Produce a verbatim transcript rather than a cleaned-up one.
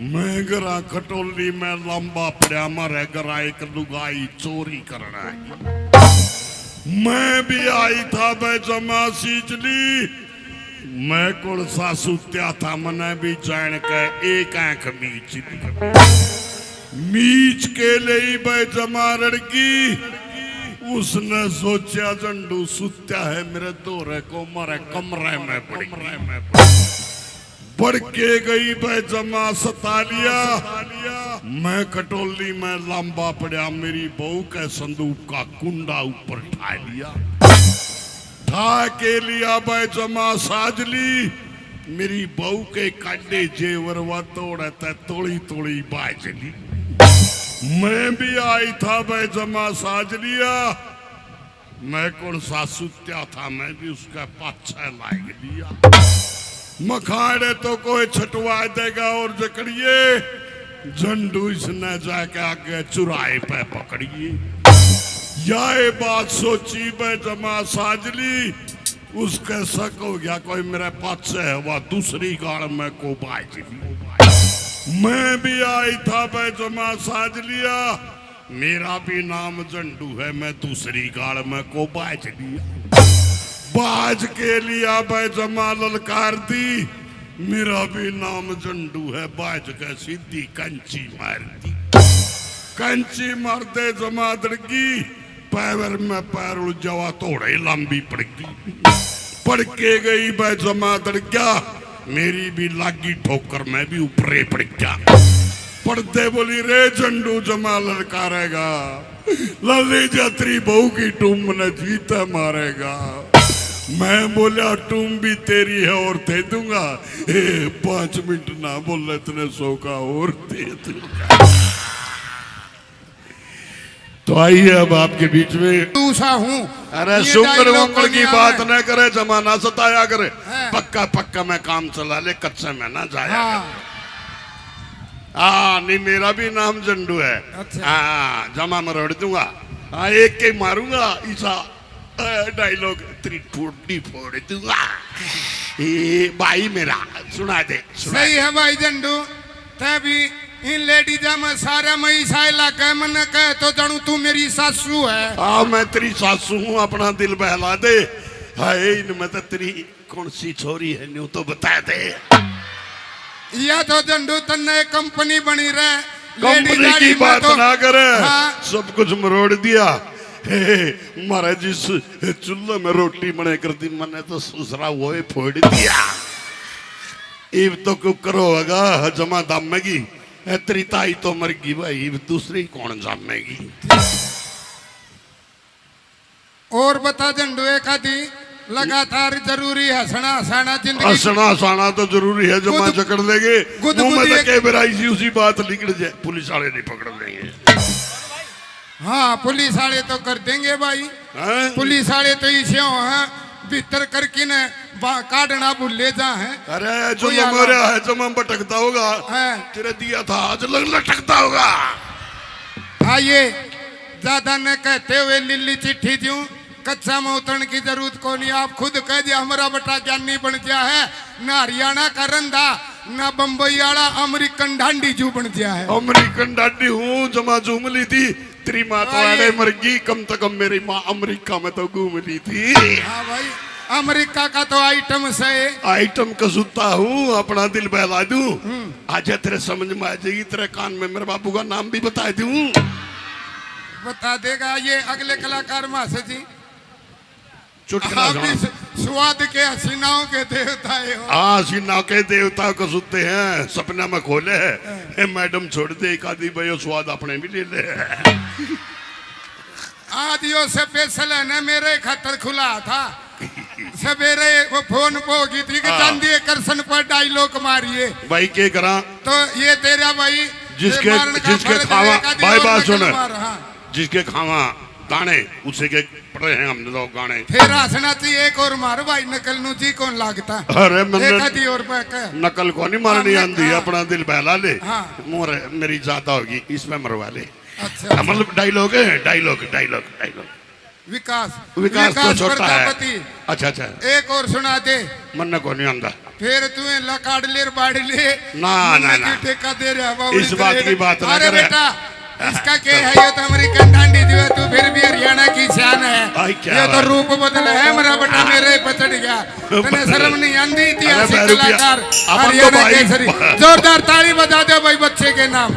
मैं घरा खटोली में लंबा पड़ा, मारे घरा एक लुगाई चोरी करना है। मैं भी आई था बे जमा सीचली, मैं कौन सा सुत्या था, मने भी जान के एक आंख मीच ली। मीच के ले बे जमा रड़की, उसने सोचा झंडू सुत्या है मेरे धोरे को, मारे कमरे में पड़ गई। बढ़ के गई बे जमा सता लिया। मैं खटोली में लांबा पड़ा, मेरी बहू के संदूक का कुंडा ऊपर ठा लिया। ठा के लिया बे जमा साजली, मेरी बहू के कांडे जेवर वा तोड़े तै तोड़ी तोड़ी बाजली। मैं भी आई था बे जमा साजलिया, मैं कौन सा सुत्या था, मैं भी उसका पाछे लाग लिया। मखाड़े तो कोई छटवा देगा और जकड़िए, झंडू इसने जाके आगे चुराहे पे पकड़िए। या ये बात सोची बे जमा साजली, उसके शक हो गया कोई मेरे पाछे है, वह दूसरी गाल में को बाज ली। मैं भी आई था बे जमा साजलिया, मेरा भी नाम झंडू है, मैं दूसरी गाल में को बाज लिया। बाज के लिया बे जमा ललकार दी, मेरा भी नाम झंडू है, बाज के सीधी कंची मार दी। कंची मारते जमा दड़गी, पैर में पैर उलझावा, थोड़े लंबी पड़गी। पड़ के गई बे जमा दड़ग्या, मेरी भी लागी ठोकर, मैं भी ऊपरे पड़ गया। पड़ते बोली, रे झंडू जमा ललकारेगा, लल्ली जातरी बहू की टूम ने जीता मारेगा। मैं बोला, टूम भी तेरी है और दे दूंगा। ए, पाँच मिनट ना बोले, इतने सौ का और दे दूंगा। तो आइए अब आपके बीच में। दूसरा हूँ। अरे ये शुक्र dialogue वक्र को की नहीं बात आवे। न करे, जमाना सताया करे। हाँ। पक्का पक्का मैं काम चला ले, कच्चे में ना जाया हाँ। करे। हाँ, नहीं, मेरा भी नाम झंडू है। अच्छा। हाँ, जमा मरोड़ दूंगा। हाँ, एक के मारूंगा, ईसा, अ, dialogue तेरी ठोडी फोड़ दूंगा। ए, भाई मेरा, सुना दे, सुना सही दे। है भाई झंडू, तै भी इन लेडीजा में सारे में ईसा इलाका है, मन्ने कहे तो जानू तू मेरी सासू है। हाँ, मैं तेरी सासू हूँ, अपना दिल बहला दे। हाय, इनमें तो तेरी कौन सी छोरी है, न्यू तो बता दे। या तो झंडू तन्ने एक कंपनी बनी रहे, कंपनी लेडीज आली की में बात तो ना करे, हाँ। सब कुछ मरोड़ दिया। हे, हे, महाराज जी, सु-, चूल्हे में रोटी बने करती, मैंने तो सुसरा वो ही फोड़ दिया। इब तो कुकर होगा, जमा दामेगी। ए, तेरी ताई तो मर गई भाई, इब दूसरी कौन जामेगी? और बता झंडू, एक आधी लगातार जरूरी हंसना हंसाना जिंदगी। हंसना हंसाना तो जरूरी है, जमा गुद-, जकड़ लेंगे। गुद-, मुंह में गुद-, तो के बेरा इसी उसी बात निकल जाए, पुलिस वाले नहीं पकड़ लेंगे। हाँ, पुलिस वाले तो कर देंगे भाई। हैं? पुलिस वाले तो इसे हो हैं, भीतर करके ने बा-, काढ़ना भूले जा हैं। अरे, जो कोई आला मर रहा है, जमा भटकता होगा। हैं? तेरे दिया था, आज लग लटकता होगा। हाँ, ये ज्यादा न कहते हुए लीली चिट्ठी दूं, कच्चा में उतरण की जरूरत को नहीं। आप खुद कह दिया, हमारा बेटा ज्ञानी बन गया है, ना हरियाणा का रंधा, ना बम्बई वाला, अमेरिकन ढांडी जू बन गया है। अमेरिकन ढांडी हूँ, जमा जूम ली थी, तेरी माँ तो हाँ, आड़े ये मर गई, कम से कम मेरी माँ अमेरिका में तो घूम ली थी। हाँ भाई, अमेरिका का तो आइटम से। आइटम कसूता हूँ, अपना दिल बहला दूं। हम्म। आजा तेरे समझ में आ जाएगी, तेरे कान में मेरे बाबू का नाम भी बता दूं। बता देगा ये अगले कलाकार मास्टर जी। चुटकुला आप सुना। इस स्वाद के हसीनाओं के देवता हो। हाँ, हसीना के देवता कसूते हैं, सपना में खोले है। हाँ। ए मैडम छोड़ दे, एक आधी भाई स्वाद अपने भी ले ले। आज यो स्पेशल है ना, मेरे खातर खुला था। सवेरे वो फोन पे होगी थी कि हाँ। चांदी करसन पर डायलॉग मारिए। भाई के करा? तो ये तेरा भाई, जिसके, ये मारन का जिसके फर्ज खावा, है, एक आधी भाई और बात नकल सुन। मार, हाँ। जिसके खावा दाने, उसे के पड़े हैं हम लोग गाने। फिर हंसना चाहिए, एक और मार भाई नकल नू जी कौन लागता। अरे मैंने एक आधी और पे कह। नकल को नहीं मारनी हाँ, आंदी, हाँ। अपना दिल बहला ले। हाँ। मोर, मेरी ज्यादा होगी, इसमें मरवा ले। अच्छा, हाँ, अच्छा। मतलब डायलॉग है, डायलॉग, डायलॉग, डायलॉग। विकास, विकास तो विकास छोटा है। प्रजापति। अच्छा, अच्छा। एक और सुना दे। मन्ने को नहीं आंदा। फिर तू लकाड़ ले, बाड़ ले। ना, ना, ना। ठेका दे रहा बावली। इस बात की बात ना अरे करे। बेटा, इसका क्या है? ये तो अमेरिकन डांडी जो है, तू फिर भी हरियाणा की शान है। भाई, क्या ये तो बात है। रूप बदला है, मेरा बेटा मेरे पे चढ़ गया। तने शर्म नहीं आंदी? ऐतिहासिक अरे भाई, रुपया, कलाकार अपन तो हरियाणा भाई केसरी। जोरदार ताली बजा दे भाई बच्चे के नाम।